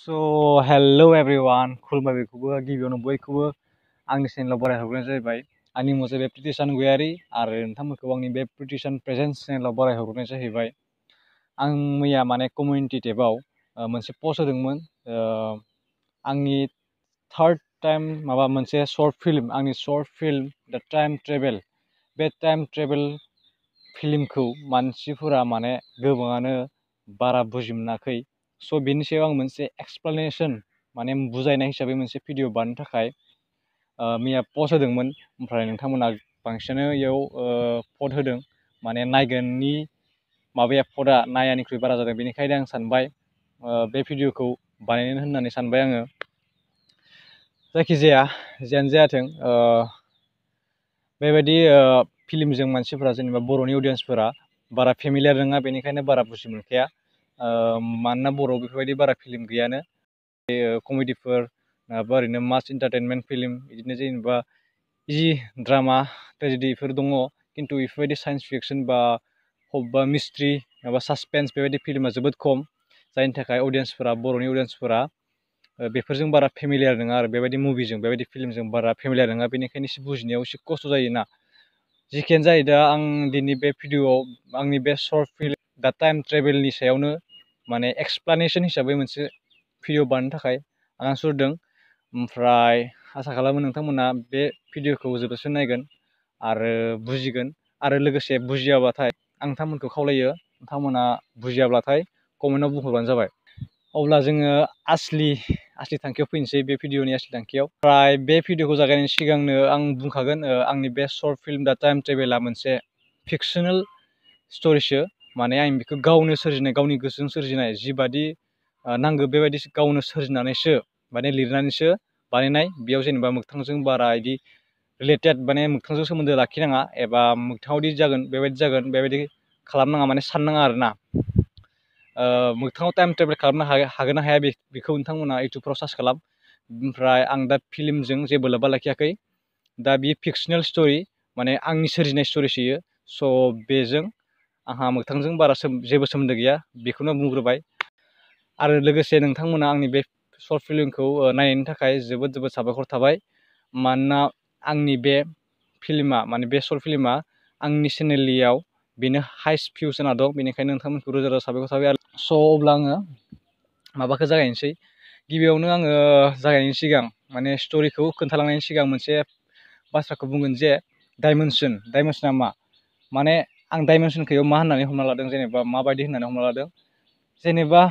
Hello everyone, खुलुमबाय बेखौबो गिबियावनो बयखौबो आंनि चेनेलाव बरायहरग्रोनाय जाहैबाय। आंनि मुङा बे प्रितिसान गयारी आरो नोंथांमोनखौ आंनि बे प्रितिसान प्रेजेन्स चेनेलाव बरायहरग्रोनाय जाहैबाय। आं मैया माने कमिउनिटि टेबाव मोनसे पस्ट होदोंमोन। आंनि थार्ड टाइम माबा मोनसे शर्ट फिल्म, आंनि शर्ट फिल्म दा टाइम ट्रेभेल, बे टाइम ट्रेभेल फिल्मखौ मानसिफोरा माने गोबाङानो बारा बुजि मोनाखै। बेनि सायाव आं मोनसे एक्सप्लेनेशन माने बुजायनाय हिसाबै मोनसे भिडिअ बानायनो थाखाय मैया पस्ट होदोंमोन। ओमफ्राय नोंथांमोना बांसिनानो इयाव भट होदों, माने नायगोननि माबाया भटआ नायानिख्रुइ बारा जादों। बेनिखायनो आं सानबाय बे भिडिअखौ बानायनो होननानै सानबाय आङो। जायखिजाया जियानो जायाथों, बेबायदि फिल्मजों मानसिफोरा जेनेबा बर'नि अडियेन्सफोरा बारा फेमिलियार नङा, बेनिखायनो बारा बुजि मोनखाया। मानोना बर'आव बेफोरबायदि बारा फिल्म गैयानो, कमेडिफोर नङाबा ओरैनो मास इन्टारटेनमेन्ट फिल्म, बिदिनो जेनेबा इजि ड्रामा ट्रेजेडिफोर दङ, खिन्थु बेफोरबायदि साइन्स फिक्सन बा बबेबा मिस्ट्रि माबा सासपेन्स बेबायदि फिल्मा जोबोद खम, जायनि थाखाय अडियेन्सफोरा बर'नि अडियेन्सफोरा बेफोरजों बारा फेमिलियार नङा आरो बेबायदि मुभिजों बेबायदि फिल्मजों बारा फेमिलियार नङा। बेनिखायनो एसे बुजिनायाव एसे खस्थ' जायोना। जिखियानो जायो, दा आं दिनै बे भिडिअआव आंनि बे शर्ट फिल्म दा टाइम ट्रेभेलनि सायावनो माने एक्सप्लेनेशन हिसाबै मोनसे भिडिअ बानायनो थाखाय आं सुरदों। ओमफ्राय आसा खालामो नोंथांमोना बे भिडिअखौ जोबजासिम नायगोन आरो बुजिगोन। आरो लोगोसे बुजियाब्लाथाय आं नोंथांमोनखौ खावलायो, नोंथांमोना बुजियाब्लाथाय कमेन्टआव बुंहरबानो जाबाय। अब्ला जोङो आसलि थांखियाव फैनोसै, बे भिडिअनि आसलि थांखियाव। ओमफ्राय बे भिडिअखौ जागायनायनि सिगांनो आं बुंखागोन, आंनि बे शर्ट फिल्म दा टाइम ट्रेभेला मोनसे फिक्सनेल स्ट'रिसो। माने आं बेखौ गावनो सोरजिनाय, गावनि गोसोजों सोरजिनाय, जिबादि नांगौ बेबायदि गावनो सोरजिनानैसो माने लिरनानैसो बानायनाय। बेयाव जेनेबा मोगथांजों बारा बिदि रिलेटेड माने मोगथांजों सोमोन्दो लाखिनाङा, एबा मोगथाङावदि जागोन बेबायदि खालामनाङा, माने साननाङा आरोना। मोगथाङाव टाइम ट्रेभेल खालामनो हागोन ना हाया बेखौ नोंथांमोना इउटुबफ्राव सार्च खालाम। ओमफ्राय आं दा फिल्मजों जेबो लोब्बा लाखियाखै, दा बेयो फिक्सनेल स्ट'रि, माने आंनि सोरजिनाय स्ट'रिसो इयो। बेजों आंहा मोगथांजों बारा जेबो सोमोन्दो गैया, बेखौनो बुंग्रोबाय। आरो लोगोसे नोंथांमोना आंनि बे शर्ट फिल्मखौ नायनायनि थाखाय जोबोद साबायखर थाबाय। मानोना आंनि बे फिल्मा, माने बे शर्ट फिल्मा आंनि चेनेलाव बेनो हाइस्ट भिउस जाना दं, बेनिखायनो नोंथांमोनखौ रोजा साबायखर थाबाय। अब्ला आङो माबाखौ जागायनोसै। गिबियावनो आङो जागायनायनि सिगां, माने स्ट'रिखौ खोन्थालांनायनि सिगां मोनसे बाथ्राखौ बुंगोन जे डाइमेनसना मा। माने आं डाइमेनसनखौ मा होननानै हमना लादों, जेनेबा माबायदि होननानै हमना लादों। जेनेबा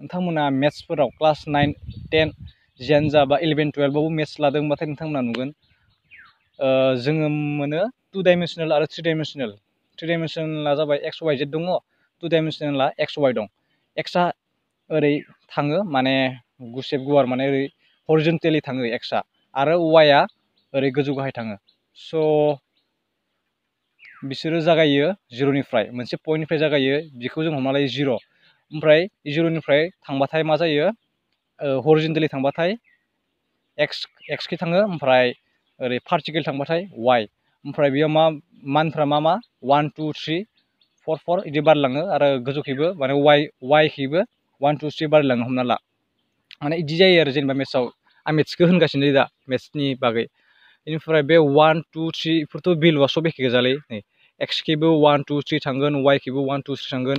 नोंथांमोना मेथ्सफोराव क्लास 9, 10 जियानो जा बा 11, 12आवबो मेथ्स लादोंबाथाय नोंथांमोना नुगोन जोङो मोनो 2 डाइमेनसनेल आरो 3 डाइमेनसनेल। 3 डाइमेनसनेला जाबाय एक्स वाइ जेड दङ, 2 डाइमेनसनेला एक्स वाइ दं। एक्सआ ओरै थाङो, माने गुसेब गुवार, माने ओरै हरिजन्टेलि थाङो एक्सआ, आरो वाइआ ओरै गोजौ गाहाय थाङो। बिसोरो जागायो 0निफ्राय, मोनसे पइन्टनिफ्राय जागायो, बेखौ जों हमना लायो 0। ओमफ्राय 0निफ्राय थांबाथाय मा जायो, हरिजन्टेलि थांबाथाय एक्सखि थाङो, ओमफ्राय ओरै भार्टिकेल थांबाथाय वाइ। ओमफ्राय बेयाव मानफ्रा मा 1, 2, 3, 4, 4 बिदि बारलाङो, आरो गोजौखैबो माने वाइखैबो 1, 2, 3 बारलाङो हमना ला। माने बिदि जायो आरो जेनेबा मेथ्सआव। आं मेथ्सखौ होनगासिनो दा, मेथ्सनि बागै। बेनिफ्राय बे 1, 2, 3 बेफोरथ' भेलुआ सब एखे गोजालै। नै एक्सखैबो 1, 2, 3 थांगोन, वाइखैबो 1, 2, 3 थांगोन,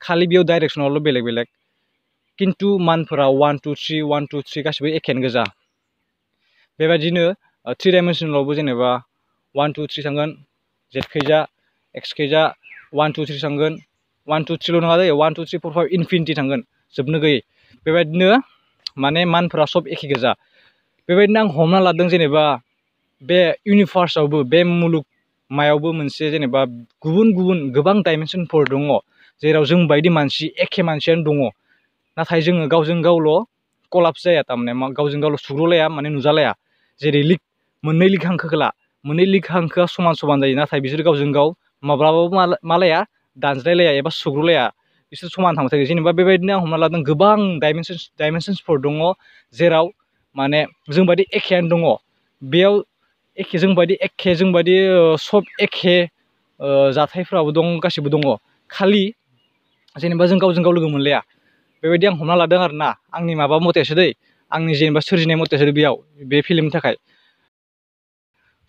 खालि बेयाव डाइरेक्सनावल' बेलेग। खिन्थु मानफोरा 1, 2, 3, 1, 2, 3 गासिबो एखेयानो गोजा। बेबायदिनो 3 डाइमेनसनेलावबो जेनेबा 1, 2, 3 थांगोन जेडखैजा, एक्सखैजा 1, 2, 3 थांगोन। 1, 2, 3ल' नङा जायो, 1, 2, 3, 4, 5 इनफिनिटि थांगोन, जोबनो गैयै। बेबायदिनो माने मानफोरा सब एखे गोजा। बेबायदिनो आं हमना लादों, जेनेबा बे इउनिभार्सआवबो, बे मुलुग मायावबो मोनसे जेनेबा गुबुन गोबां डाइमेनसनफोर दङ, जेराव जों बायदि मानसि, एखे मानसियानो दङ, नाथाय जोङो गावजों गावल' कलाप्स जाया, थारमाने गावजों गावल' सुग्रुलाया, माने नुजालाया। जेरै मोननै लिग हांखोखौला, मोननै लिग हांखोआ समान जायो, नाथाय बिसोर गावजों गाव माब्लाबाबो मालाया दानज्लायलाया एबा सुग्रुलाया, बिसोर समान थांबाय थायो। जेनेबा बेबायदिनो आं हमना लादों गोबां डाइमेनसनसफोर दङ, जेराव माने जोंबायदि एखेयानो दङ। बेयाव जोंबायदि सब एखे जाथायफ्राबो दं, गासिबो दङ। खालि जेनेबा जों गावजों गाव लोगो मोनलाया, बेबायदि आं हमना लादों आरो ना, आंनि माबा मथेसो दै, आंनि जेनेबा सोरजिनाय मथेसो बेयाव बे फिल्मनि थाखाय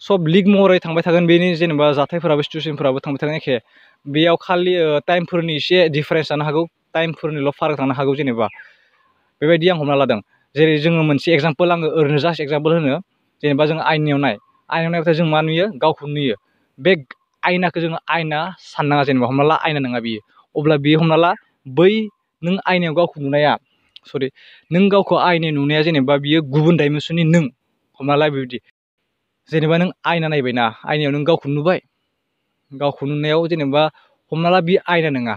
सब लिग महरै थांबाय थागोन, बेनि जेनेबा जाथायफोराबो सिटुएसनफोराबो थांबाय थागोन एखे, बेयाव खालि टाइमफोरनि एसे डिफारेन्स जानो हागौ, टाइमफोरनिल' फाराग थानो हागौ जेनेबा, बेबायदि आं हमना लादों। जेरै जोङो मोनसे एग्जाम्पल, आङो ओरैनो जास्ट एग्जाम्पल होनो, जेनेबा जों आयनायाव नायबाथाय जों मा नुयो, गावखौनो नुयो। बे आयनाखौ जोङो आयना साननाङा, जेनेबा हमना ला आयना नङा बियो, अब्ला बियो हमना ला बै नों आयनायाव गावखौ नुनाया, नों गावखौ आयनायाव नुनाया जेनेबा बियो गुबुन डाइमेनसननि नों, हमना ला बेबायदि। जेनेबा नों आयना नायबायना, आयनायाव नों गावखौ नुबाय, गावखौ नुनायाव जेनेबा हमना ला बे आयना नङा,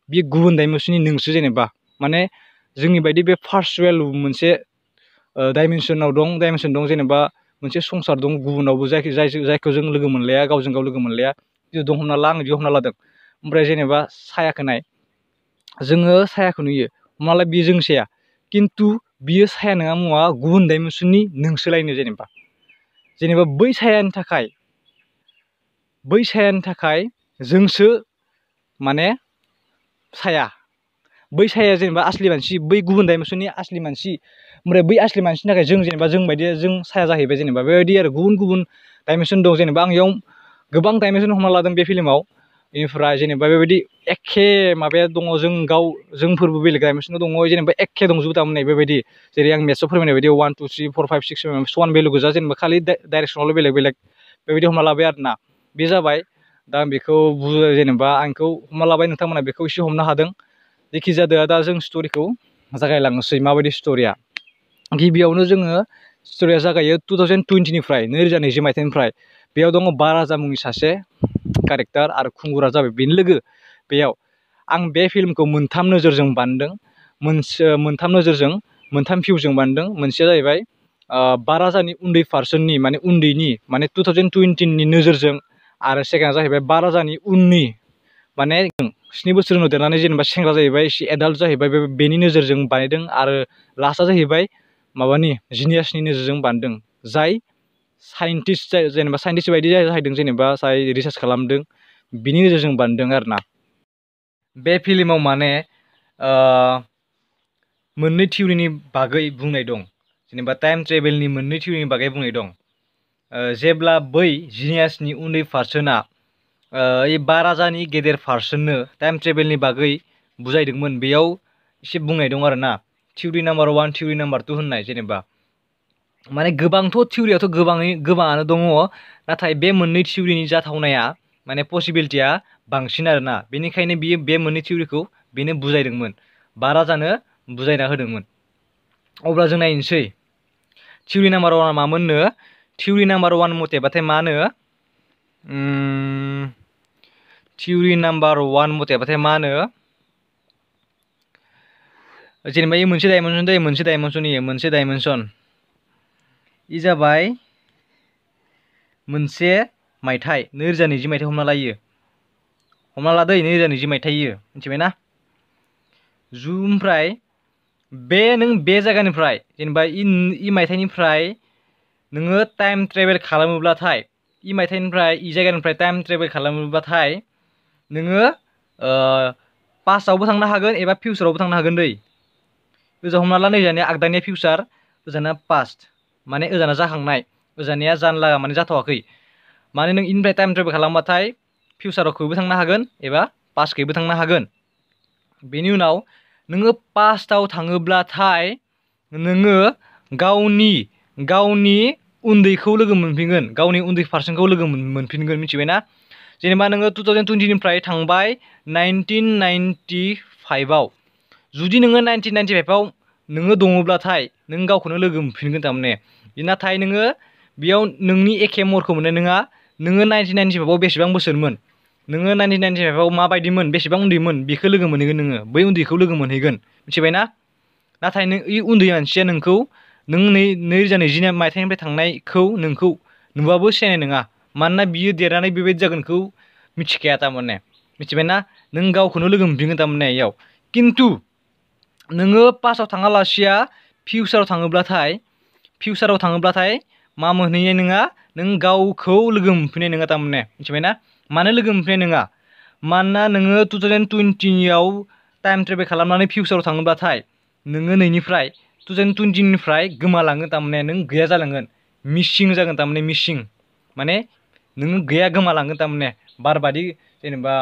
बे गुबुन डाइमेनसननि नोंसो जेनेबा, माने जोंनि बायदि बे पार्सुवेल मोनसे डाइमेनसन दं, जेनेबा मोनसे संसार दं गुबुनावबो, जायखौ जों लोगो मोनलाया, गावजों गाव लोगो मोनलाया बिदि दं हमना ला, आं बिदि हमना लादों। ओमफ्राय जेनेबा सायाखौ नाय, जोङो सायाखौ नुयो, हमना ला बियो जों साया, खिन्थु बियो साया नङा मुवा, गुबुन डाइमेनसननि नोंसोलायनो जेनेबा बै सायानि थाखाय जोंसो माने साया, बै साया जेनेबा आसलि मानसि, बै गुबुन डाइमेनसननि आसलि मानसि, ओमफ्राय बै आसलि मानसिनि थाखाय जों जेनेबा जों बायदि जों साया जाहैबाय, जेनेबा बेबायदि आरो गुबुन गुबुन डाइमेनसन दं। जेनेबा आं इयाव गोबां डाइमेनसन हमना लादों बे फिल्माव, बेनिफ्राय जेनेबा बेबायदि एखे माबाया दङ, जोंफोरबो बेलेग डाइमेनसनाव दङ, जेनेबा एखे दंजोबो थारमाने बेबायदि। जेरै आं मेथ्सआव फोरमायनाय बायदि 1 2 3 4 5 6 7 समान भेलु गोजा, जेनेबा खालि डाइरेक्सनावल' बेलेग बेलेग बेबायदि हमना लाबाय आरोना, बे जाबाय। दा आं बेखौ जेनेबा आंखौ हमना लाबाय, नोंथांमोना बेखौ एसे हमनो हादों। जेखि जादोआ, दा जों स्ट'रिखौ जागायलांनोसै, माबायदि स्ट'रिया। गिबियावनो जोङो स्ट'रिया जागायो 2020निफ्राय, 2020 मायथाइनिफ्राय। बेयाव दङ बा राजा मुंनि सासे कारेक्टार, आरो खुंगुरा जाबाय बेनि लोगो। बेयाव आं बे फिल्मखौ मोनथाम नोजोरजों बानायदों, मोनथाम नोजोरजों, मोनथाम भिउजों बानायदों। मोनसेया जाहैबाय बा राजानि उन्दै पार्सननि, माने उन्दैनि, माने 2020नि नोजोरजों, आरो सेकेन्डआ जाहैबाय बा राजानि उननि, माने 7 बोसोर उनाव देरनानै जेनेबा सेंग्रा जाहैबाय, एसे एडाल्ट जाहैबाय, बेनि नोजोरजों बानायदों। आरो लास्टआ जाहैबाय माबानि जिनियासनि नोजोरजों बानायदों, जाय साइन्टिस्ट, जेनेबा साइन्टिस्ट बायदि जाहैदों, जेनेबा जाय रिसार्च खालामदों, बिनि नोजोरजों बानायदों आरोना। बे फिल्माव माने मोननै थिउरिनि बागै बुंनाय दं, जेनेबा टाइम ट्रेभेलनि मोननै थिउरिनि बागै बुंनाय दं। जेब्ला बै जिनियासनि उन्दै पार्सना बा राजानि गेदेर पार्सननो टाइम ट्रेभेलनि बागै बुजायदोंमोन, बेयाव एसे बुंनाय दं आरोना, थिउरि नाम्बार 1 थिउरि नाम्बार 2 होननाय। जेनेबा माने गोबांथ' थिउरियाथ' गोबाङानो दङ, नाथाय बे मोननै थिउरिनि जाथावनाया, माने पसिबिलिटिया बांसिन आरोना। बेनिखायनो बियो बे मोननै थिउरिखौ बेनो बुजायदोंमोन, बा राजानो बुजायना होदोंमोन। अब्ला जों नायनोसै थिउरि नाम्बार 1 मामोननो। थिउरि नाम्बार 1 मथेबाथाय मा होनो, थिउरि नाम्बार 1 मथेबाथाय मा होनो, जेनेबा इ मोनसे डाइमेनसन जायो, मोनसे डाइमेनसन इ जाबाय मोनसे मायथाइ, 2020 मायथाइ हमना लायो, हमना लादै 2020 मायथाइ, मिथिबायना। ओमफ्राय नों बे जायगानिफ्राय, जेनेबा इ मायथाइनिफ्राय नोङो टाइम ट्रेभेल खालामोब्लाथाय, इ मायथाइनिफ्राय इ जायगानिफ्राय टाइम ट्रेभेल खालामोब्लाथाय नोङो पास्टआवबो थांनो हागोन एबा फिउचारावबो थांनो हागोन दै। ओजा हमना ला नैजानिया आगदानिया फिउचार, ओजाना पास्ट, माने ओजाना जाखांनाय, ओजानिया जानला माने जाथ'वाखै। माने नों इनिफ्राय टाइम ट्रेभेल खालामबाथाय फिउचारावखौबो थांनो हागोन एबा पास्टखैबो थांनो हागोन। बेनि उनाव नोङो पास्टआव थाङोब्लाथाय नोङो गावनि उन्दैखौ लोगो मोनफिनगोन, गावनि उन्दै पार्सनखौ लोगो मोनफिनगोन, मिथिबायना। जेनेबा नोङो 2020निफ्राय थांबाय 1995आव, जुदि नोङो 1995आव नोङो दङब्लाथाय नों गावखौनो लोगो मोनफिनगोन थारमाने। नाथाय नोङो बेयाव नोंनि एखे महरखौ मोननाय नङा। नोङो 1995आव बेसेबां बोसोरमोन, नोङो 1995आव माबायदिमोन, बेसेबां उन्दैमोन, बेखौ लोगो मोनहैगोन, नोङो बै उन्दैखौ लोगो मोनहैगोन, मिथिबायना। नाथाय नों इ उन्दै मानसिया नों 2020 मायथाइनिफ्राय थांनायखौ नोंखौ नुबाबो सिनायनाय नङा, मानोना बियो देरनानै बेबायदि जागोनखौ मिथिखाया थारमाने, मिथिबायना। नों गावखौनो लोगो मोनफिनगोन थारमाने इयाव। खिन्थु नोङो पास्टआव थाङालासिया फिउचाराव थाङोब्लाथाय मा मोनहैनाय नङा, नों गावखौ लोगो मोनफिननाय नङा थारमाने, मिथिबायना। मानो लोगो मोनफिननाय नङा, मानोना नोङो 2020आव टाइम ट्रेभेल खालामनानै फिउचाराव थाङोब्लाथाय नोङो नैनिफ्राय 2020निफ्राय गोमालाङो थारमाने नों गैया जालांगोन मिसिं जागोन थारमाने मिसिं माने नोङो गैया गोमालांगोन थारमाने बारबादि जेनेबा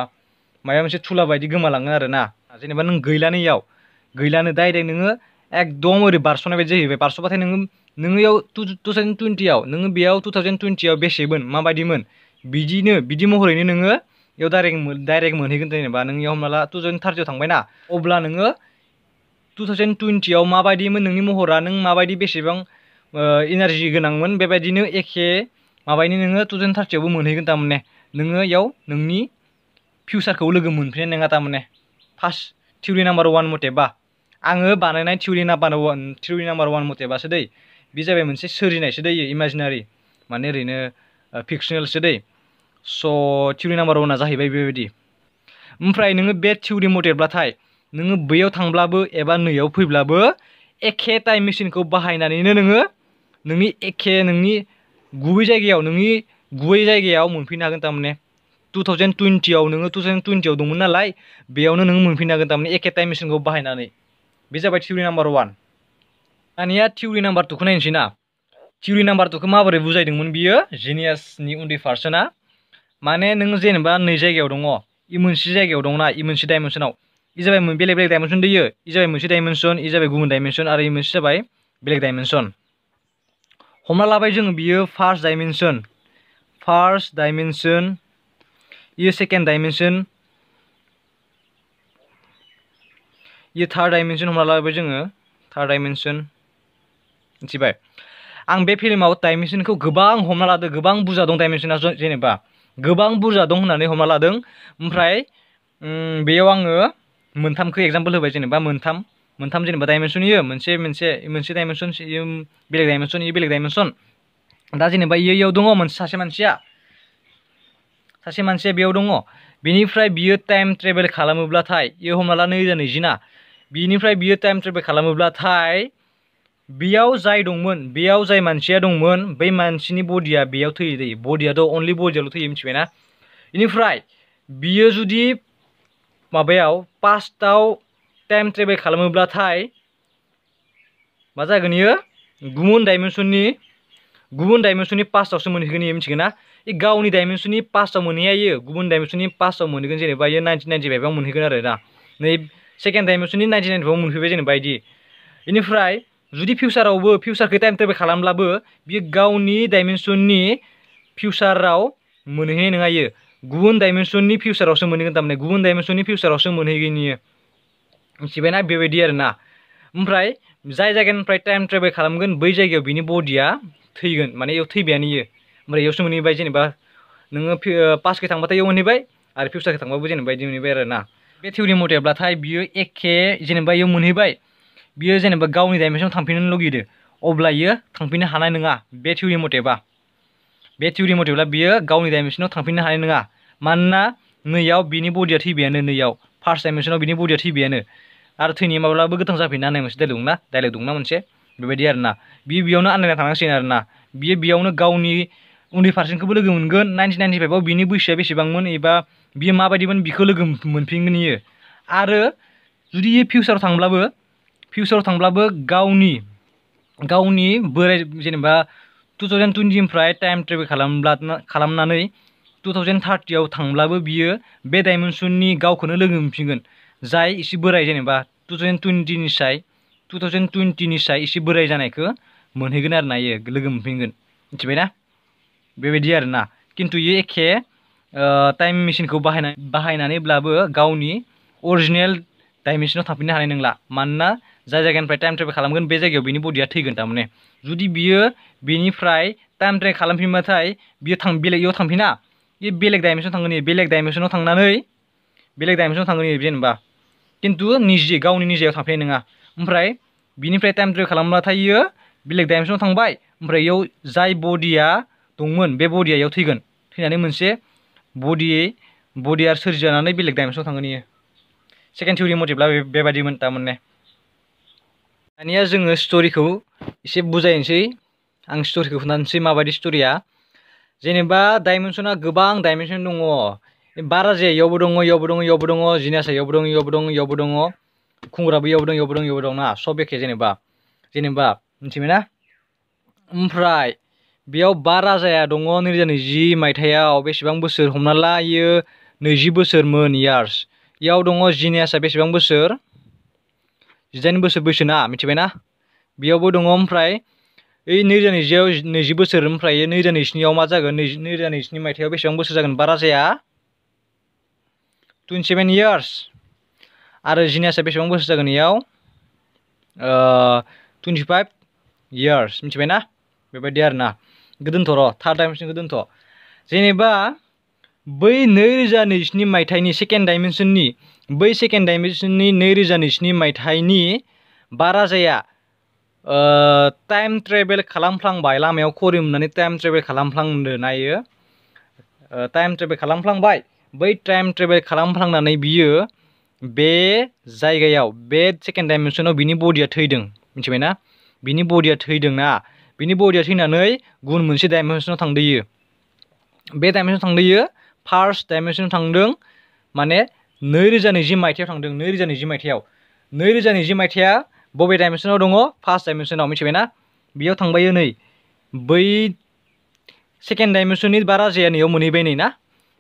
माबा मोनसे थुला बायदि गोमालाङो आरोना जेनेबा नों गैलानो इयाव गैलानो डाइरेक्ट नोङो एकदम ओरै बारस'नाय बायदि जाहैबाय बारस'बाथाय नोङो इयाव 2020आव नोङो बेयाव 2020आव बेसेमोन माबायदिमोन बिदि महरैनो नोङो इयाव डाइरेक्ट मोनहैगोन जेनेबा नों इयाव हमना ला 2030आव थांबायना अब्ला नोङो 2020आव माबायदिमोन नोंनि महरा नों माबायदि बेसेबां एनार्जि गोनांमोन बेबायदिनो एखे माबायदि नोङो 2030आवबो मोनहैगोन थारमाने नोङो इयाव नोंनि फिउचारखौ लोगो मोनफिननाय नङा थारमाने फार्स्ट थिउरि नाम्बार 1 मथेबा आङो बानायनाय थिउरि नाम्बार 1 मथेबासो दै बे जाबाय मोनसे सोरजिनायसो दै इमाजिनारि माने ओरैनो फिक्सनेलसो दै स' थिउरि नाम्बार 1आ जाहैबाय बेबायदि ओमफ्राय नोङो बे थिउरि मथेब्लाथाय नोङो बैयाव थांब्लाबो एबा नैयाव फैब्लाबो एखे टाइम मेसिनखौ बाहायनानैनो नोङो नोंनि गुबै जायगायाव मोनफैनो हागोन थारमाने 2020आव नोङो 2020आव दंमोन नालाय बेयावनो नोङो मोनफैनो हागोन थारमाने एखे टाइम मेसिनखौ बाहायनानै बे जाबाय थिउरि नाम्बार 1 दानिया थिउरि नाम्बार 2खौ नायनोसै ना थिउरि नाम्बार 2खौ माबोरै बुजायदोंमोन बियो जिनियासनि उन्दै पार्सना माने नों जेनेबा नै जायगायाव दङ इ मोनसे जायगायाव दंना इ मोनसे डाइमेनसनाव इ जाबाय बेलेग बेलेग डाइमेनसन दैयो इ जाबाय मोनसे डाइमेनसन इ जाबाय गुबुन डाइमेनसन आरो इ मोनसे जाबाय बेलेग डाइमेनसन हमना लाबाय जोङो बियो फार्स्ट डाइमेनसन इयो सेकेन्ड डाइमेनसन इयो थार्ड डाइमेनसन हमना लाबाय जोङो थार्ड डाइमेनसन मिथिबाय आं बे फिल्माव डाइमेनसनखौ गोबां हमना लादों गोबां बुरजा दं डाइमेनसना जेनेबा गोबां बुरजा दं होननानै हमना लादों ओमफ्राय बेयाव आङो मोनथामखौ एग्जाम्पल होबाय जेनेबा मोनथाम जेनेबा डाइमेनसन इयो मोनसे डाइमेनसन इयो बेलेग डाइमेनसन इयो बेलेग डाइमेनसन दा जेनेबा इयाव दङ सासे मानसिया बेयाव दङ बेनिफ्राय बियो टाइम ट्रेभेल खालामोब्लाथाय इयो हमना ला 2020 ना बिनिफ्राय बियो टाइम ट्रेभेल खालामोब्लाथाय बेयाव जाय मानसिया दंमोन बै मानसिनि बडिया बेयाव थैयो दै बडियाथ' अनलि बडियाल' थैयो मिथिबायना बेनिफ्राय बियो जुदि माबायाव पास्टआव टाइम ट्रेभेल खालामोब्लाथाय मा जागोन इयो गुबुन डाइमेनसननि पास्टआवसो मोनहैगोन इयो मिथिगोन ना गावनि डाइमेनसननि पास्टआव मोनहैया इयो गुबुन डाइमेनसननि पास्टआव मोनहैगोन जेनेबा इयो 1995आव मोनहैगोन आरो ना नै सेकेन्ड डाइमेनसननि 1995आव मोनफैबाय जेनेबा इदि बेनिफ्राय जुदि फिउचारखौ टाइम ट्रेभेल खालामब्लाबो बियो गावनि डाइमेनसननि फिउचाराव मोनहैनाय नङा इयो गुबुन डाइमेनसननि फिउचारावसो मोनहैगोन थारमाने गुबुन डाइमेनसननि फिउचारावसो मोनहैगोन इयो मिथिबायना बेबायदि आरोना ओमफ्राय जाय जायगानिफ्राय टाइम ट्रेभेल खालामगोन बै जायगायाव बिनि बडिया थैगोन माने इयाव थैबायानो इयो ओमफ्राय इयावसो मोनहैबाय जेनेबा नोङो पास्टखै थांबाथाय इयाव मोनहैबाय आरो फिउचारखै थांबाबो जेनेबा इदि मोनहैबाय आरोना बे थिउरि मथेब्लाथाय बियो एखे जेनेबा इयाव मोनहैबाय बियो जेनेबा गावनि डाइमेनसनाव थांफिननो लुगैदों अब्ला इयो थांफिननो हानाय नङा बे थिउरि मथेब्ला बियो गावनि डाइमेनसनाव थांफिननो हानाय नङा मानोना नैयाव बिनि बडिया थैबायानो नैयाव फार्स्ट डाइमेनसनाव बिनि बडिया थैबायानो आरो थैनाया माब्लाबो गोथां जाफिननो होननाय मोनसे डाइलग दंना मोनसे बेबायदि आरोना बियो बेयावनो आन्दायना थानांसिगोन आरोना बियो बेयावनो गावनि उन्दै पार्सनखौबो लोगो मोनगोन 1995आव बिनि बैसोआ बेसेबांमोन एबा बियो माबायदिमोन बिखौ लोगो मोनफिनगोन इयो आरो जुदि इयो फिउचाराव थांब्लाबो गावनि बोराय जेनेबा 2020निफ्राय टाइम ट्रेभेल खालामनानै 2030आव थांब्लाबो बियो बे डाइमेनसननि गावखौनो लोगो मोनफिनगोन जाय एसे बोराय जेनेबा 2020नि साय एसे बोराय जानायखौ मोनहैगोन आरोना इयो लोगो मोनफिनगोन मिथिबायना बेबायदि आरोना खिन्थु इयो एखे टाइम मेसिनखौ बाहायनानैब्लाबो गावनि अरिजिनेल डाइमेनसनाव थांफिननो हानाय नंला मानोना जाय जायगानिफ्राय टाइम ट्रेभेल खालामगोन बे जायगायाव बिनि बडिया थैगोन थारमाने जुदि बियो बेनिफ्राय टाइम ट्रेभेल खालामफिनबाथाय बियो बेलेगाव थांफिना बे बेलेग डाइमेनसनाव थांगोन बेलेग डाइमेनसनाव थांगोन जेनेबा खिन्थु गावनि निजायाव थांफिननाय नङा ओमफ्राय बिनिफ्राय टाइम ट्रेभेल खालामब्लाथाय इयो बेलेग डाइमेनसनाव थांबाय ओमफ्राय इयाव जाय बडिया दंमोन बे बडिया इयाव थैनानै मोनसे बडिया सोरजिजानानै बेलेग डाइमेनसनाव थांगोन इयो सेकेन्ड थिउरि मथेब्ला बेबायदिमोन थारमाने दानिया जोङो स्ट'रिखौ एसे बुजायनोसै आं स्ट'रिखौ खोन्थानोसै माबायदि स्ट'रिया जेनेबा डाइमेनसना गोबां डाइमेनसन दङ बा राजाया इयावबो दङ इयावबो दङ इयावबो दङ जिनियासा इयावबो दङ इयावबो दङ इयावबो दङ खुंगुराबो इयावबो दं इयावबो दं इयावबो दं ना सब एखे जेनेबा मिथिबायना ओमफ्राय बेयाव बा राजाया दङ 2020 मायथाइयाव बेसेबां बोसोर हमना ला इयो 20 बोसोरमोन इयार्स इयाव दङ जिनियासा बेसेबां बोसोर 18 बोसोर बैसोना मिथिबायना बेयावबो दङ ओमफ्राय ओइ 2020 आव 20 बोसोर ओमफ्राय 2027 आव मा जागोन 2027 मायथाइयाव बेसेबां बोसोर जागोन बा राजाया 27 इयार्स आरो जिनियासा बेसेबां बोसोर जागोन इयाव 25 इयार्स मिथिबायना बेबायदि आरोना गोदोनथ' र' थार्ड डाइमेनसनखौ दोनथ' जेनेबा बै 2027 मायथाइनि सेकेन्ड डाइमेनसननि बै सेकेन्ड डाइमेनसननि 2027 मायथाइनि बा राजाया टाइम ट्रेभेल खालामफ्लांबाय लामायाव खरि मोननानै टाइम ट्रेभेल खालामफ्लांदो नायो टाइम ट्रेभेल खालामफ्लांबाय बै टाइम ट्रेभेल खालामफ्लांनानै बियो बे जायगायाव बे सेकेन्ड डाइमेनसनाव बिनि बडिया थैदों मिथिबायना बिनि बडिया थैदोंना बिनि बडिया थैनानै गुबुन मोनसे डाइमेनसनाव थांदोयो बे डाइमेनसनाव थांदोयो फार्स्ट डाइमेनसनाव थांदों माने 2020 मायथाइयाव थांदों 2020 मायथाइयाव 2020 मायथाइया बबे डाइमेनसनाव दङ फार्स्ट डाइमेनसनाव मिथिबायना बेयाव थांबायो नै बै सेकेन्ड डाइमेनसननि बा राजाया नैयाव मोनहैबाय नै ना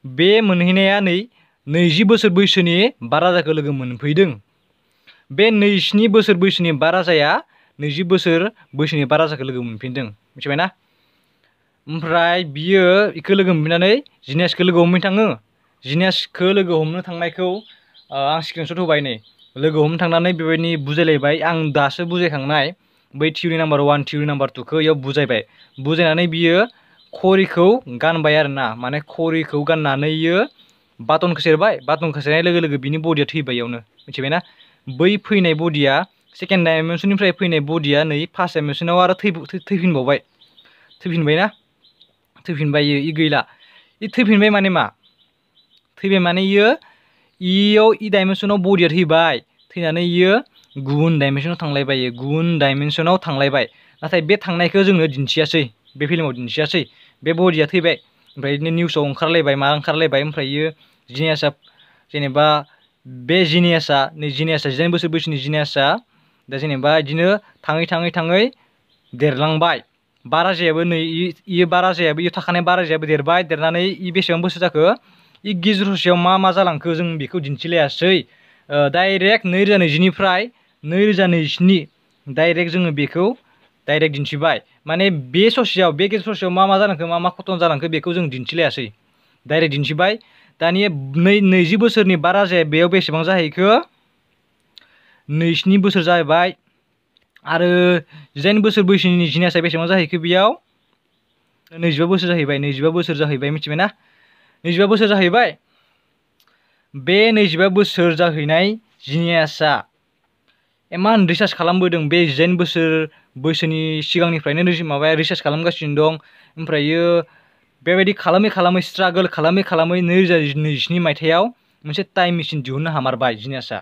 बे मोनहैनाया नै 20 बोसोर बैसोनि बा राजाखौ लोगो मोनफैदों बे 27 बोसोर बैसोनि बा राजाया 20 बोसोर बैसोनि बा राजाखौ लोगो मोनफिनदों मिथिबायना ओमफ्राय बियो इखौ लोगो मोनफिननानै जिनियासखौ लोगो हमनो थाङो जिनियासखौ लोगो हमनो थांनायखौ आं स्क्रिनशट होबाय नै लोगो हमनो थांनानै बेबायदिनो बुजायलायबाय आं दासो बुजायखांनाय बै थिउरि नाम्बार 1 थिउरि नाम्बार 2 खौ इयाव बुजायबाय बुजायनानै बियो खरिखौ गानबाय आरोना माने खरिखौ गाननानै इयो बाटनखौ सेरबाय बाटनखौ सेरनाय लोगो लोगो बिनि बडिया थैबाय इयावनो मिथिबायना बै फैनाय बडिया सेकेन्ड डाइमेनसननिफ्राय फैनाय बडिया नै फार्स्ट डाइमेनसनाव आरो थैफिनबावबाय थैफिनबायना थैफिनबाय इ गैला इ थैफिनबाय माने मा थैबाय माने इयाव इ डाइमेनसनाव बडिया थैबाय थैनानै इयो गुबुन डाइमेनसनाव थांलायबाय गुबुन डाइमेनसनाव थांलायबाय नाथाय बे थांनायखौ जोंनो दिन्थियासै बे फिल्माव दिन्थियासै बे बडिया थैबाय ओमफ्राय बिदिनो निउसाव ओंखारलायबाय मा ओंखारलायबाय ओमफ्राय इयो जिनियासा जेनेबा बे जिनियासा नै जिनियासा 18 बोसोर बैसोनि जिनियासा दा जेनेबा बिदिनो थाङै थाङै थाङै देरलांबाय बा राजायाबो नै इयो बा राजायाबो इयो थाखानाय बा राजायाबो देरबाय देरनानै इ बेसेबां बोसोर जाखो इ गेजेर ससेयाव मा जालांखो जों बेखौ दिन्थिलायासै डाइरेक्ट 2020 निफ्राय 2027 डाइरेक्ट जोङो बेखौ डाइरेक्ट दिन्थिबाय माने बे ससेयाव बे गेजेर ससेयाव मा जालांखो मा खतन जालांखो बेखौ जों दिन्थिलायासै डाइरेक्ट दिन्थिबाय दानिया 20 बोसोरनि बा राजाया बेयाव बेसेबां जाहैखो 27 बोसोर जाहैबाय आरो 18 बोसोर बैसोनि जिनियासा बेसेबां जाहैखो बेयाव 25 बोसोर जाहैबाय 25 बोसोर जाहैबाय मिथिबायना 25 बोसोर जाहैबाय बे 25 बोसोर जाहैनाय जिनियासा इमान रिसार्च खालामबोदों बे 18 बोसोर बैसोनि सिगांनिफ्रायनो माबाया रिसार्च खालामगासिनो दं ओमफ्रायो बेबायदि खालामै खालामै स्ट्रागोल खालामै खालामै 2022 मायथाइयाव मोनसे टाइम मेसिन दिहुननो हामारबाय जिनियासा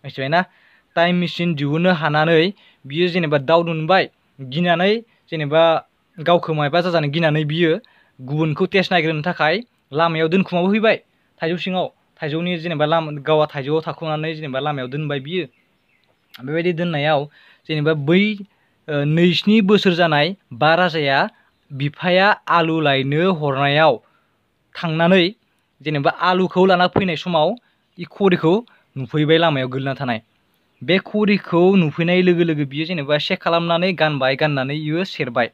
मिथिबायना टाइम मेसिन दिहुननो हानानै बियो जेनेबा दावनो मोनबाय गिनानै जेनेबा गावखौ माबा जाजानो गिनानै बियो गुबुनखौ टेस्ट नागिरनो थाखाय लामायाव दोनखुमाबो फैबाय थाइजौ सिङाव थाइजौनि जेनेबा गावा थाइजौआव थाखुमानानै जेनेबा लामायाव दोनबाय बियो बेबायदि दोननायाव जेनेबा बै 27 बोसोर जानाय बा राजाया बिफाया आलु लायनो हरनायाव थांनानै जेनेबा आलुखौ लाना फैनाय समाव इ खरिखौ नुफैबाय लामायाव गोलैना थानाय बे खरिखौ नुफैनाय लोगो लोगो बियो जेनेबा चेक खालामनानै गानबाय गाननानै इयो सेरबाय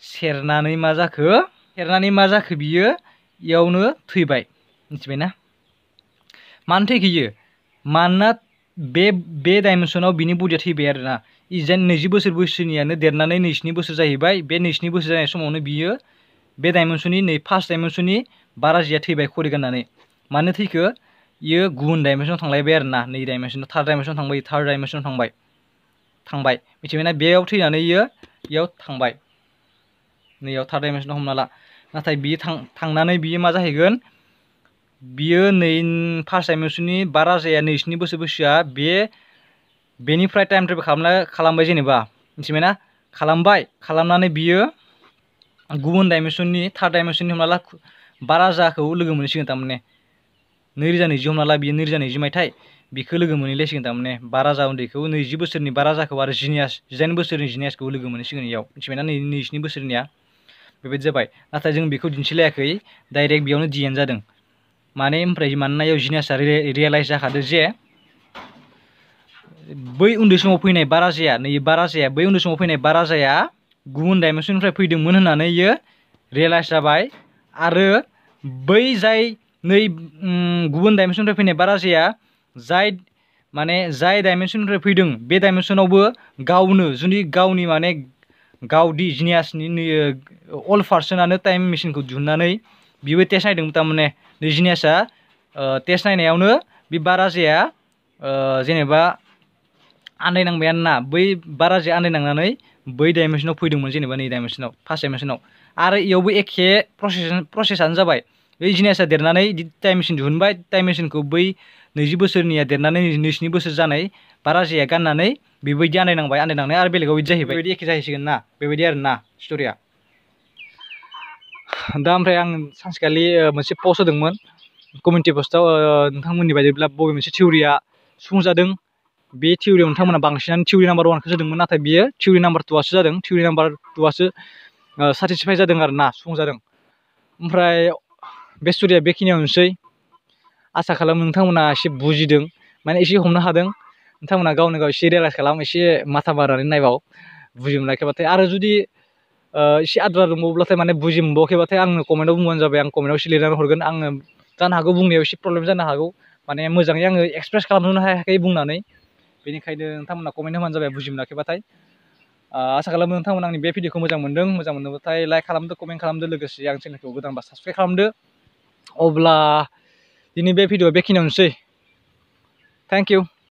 सेरनानै मा जाखो बियो इयावनो थैबाय मिथिबायना मानो थैखो इयो मानोना बे डाइमेनसनाव बिनि बडिया थैबाय आरोना 20 बोसोर बैसोनियानो देरनानै 27 बोसोर जाहैबाय बे 27 बोसोर जानाय समावनो बियो बे डाइमेनसननि नै फार्स्ट डाइमेनसननि बा राजाया थैबाय खरि गाननानै मानो थैखो इयो गुबुन डाइमेनसनाव थांलायबाय आरोना नै डाइमेनसनाव थार्ड डाइमेनसनाव थांबाय थार्ड डाइमेनसनाव थांबाय मिथिबायना बेयाव थैनानै इयाव थांबाय नैयाव थार्ड डाइमेनसनाव हमना ला नाथाय बियो थांनानै बियो मा जाहैगोन बियो नै फार्स्ट डाइमेनसननि बा राजाया 27 बोसोर बैसोआ बेनिफ्राय टाइम ट्रेभेल खालामबाय जेनेबा मिथिबायना खालामनानै बियो गुबुन डाइमेनसननि थार्ड डाइमेनसननि हमना ला बा राजाखौ लोगो मोनसिगोन थारमाने 2020 हमना ला बियो 2020 मायथाइ बिखौ लोगो मोनहैलायसिगोन थारमाने बा राजा उन्दैखौ 20 बोसोरनि बा राजाखौ आरो जिनियास 19 बोसोरनि जिनियासखौ लोगो मोनहैसिगोन इयाव मिथिबायना 22 बोसोरनिया बेबायदि जाबाय नाथाय जों बेखौ दिन्थिलायाखै डाइरेक्ट बेयावनो डिएन जादों मानोना इयाव जिनियासआ रियेलाइज जाखादो जे बै उन्दै समाव फैनाय बा राजाया बै उन्दै समाव फैनाय बा राजाया गुबुन डाइमेनसननिफ्राय फैदोंमोन होननानै इयो रियेलाइज जाबाय आरो बै जाय गुबुन डाइमेनसननिफ्राय फैनाय बा राजाया जाय डाइमेनसननिफ्राय फैदों बे डाइमेनसनावबो गावनो जुदि गावदि जिनियासनि अल पार्सनानो टाइम मेसिनखौ दिहुननानै बिबो टेस्ट नायदोंमोन थारमाने जिनियासआ टेस्ट नायनायावनो बे बा राजाया जेनेबा आन्दायनांबाय आरोना बै बा राजाया आन्दायनांनानै बै डाइमेनसनाव फैदोंमोन जेनेबा नै डाइमेनसनाव फार्स्ट डाइमेनसनाव आरो इयावबो एखे प्रसेसआनो जाबाय बै जिनियासआ देरनानै टाइम मेसिन दिहुनबाय टाइम मेसिनखौ बै 20 बोसोरनिया देरनानै 22 बोसोर जानाय बा राजाया गाननानै बेबायदि आन्दायनांनाय आरो बेलेगाव बिदि जाहैबाय बेबायदि एखे जाहैसिगोन ना बेबायदि आरो ना स्ट'रिया दा ओमफ्राय आं सानसेखालि मोनसे पस्ट होदोंमोन कमिउनिटि पस्टआव नोंथांमोननि बायदिब्ला बबे मोनसे थिउरिया सुफुंजादों बे थिउरियाव नोंथांमोना बांसिनानो थिउरि नाम्बार 1खौ होदोंमोन नाथाय बियो थिउरि नाम्बार 2आसो जादों थिउरि नाम्बार 2आसो साटिसफाइ जादों आरो ना सुफुंजादों ओमफ्राय बे स्ट'रिया बेखिनियावनोसै आसा खालामो नोंथांमोना एसे बुजिदों माने एसे हमनो हादों नोंथांमोना गावनो गाव एसे रियेलाइज खालाम एसे माथा मारिनानै नायबाव बुजि मोनाखैबाथाय आरो जुदि एसे आद्रा दंबावोब्लाथाय माने बुजि मोनबावाखैबाथाय आंनो कमेन्टआव बुंबानो जाबाय आं कमेन्टआव एसे लिरनानै हरगोन आङो जानो हागौ बुंनायाव एसे प्रब्लेम जानो हागौ माने मोजाङै आङो एक्सप्रेस खालामनो हायाखै बुंनानै बेनिखायनो नोंथांमोना कमेन्ट होबानो जाबाय बुजि मोनाखैबाथाय आसा खालामो नोंथांमोना आंनि बे भिडिअखौ मोजां मोनदोंबाथाय लाइक खालामदो कमेन्ट खालामदो लोगोसे आं चेनेलखौ गोदानबा साबसक्राइब खालामदो अब्ला दिनै बे भिडिअआ बेखिनियावनोसै थेंक इउ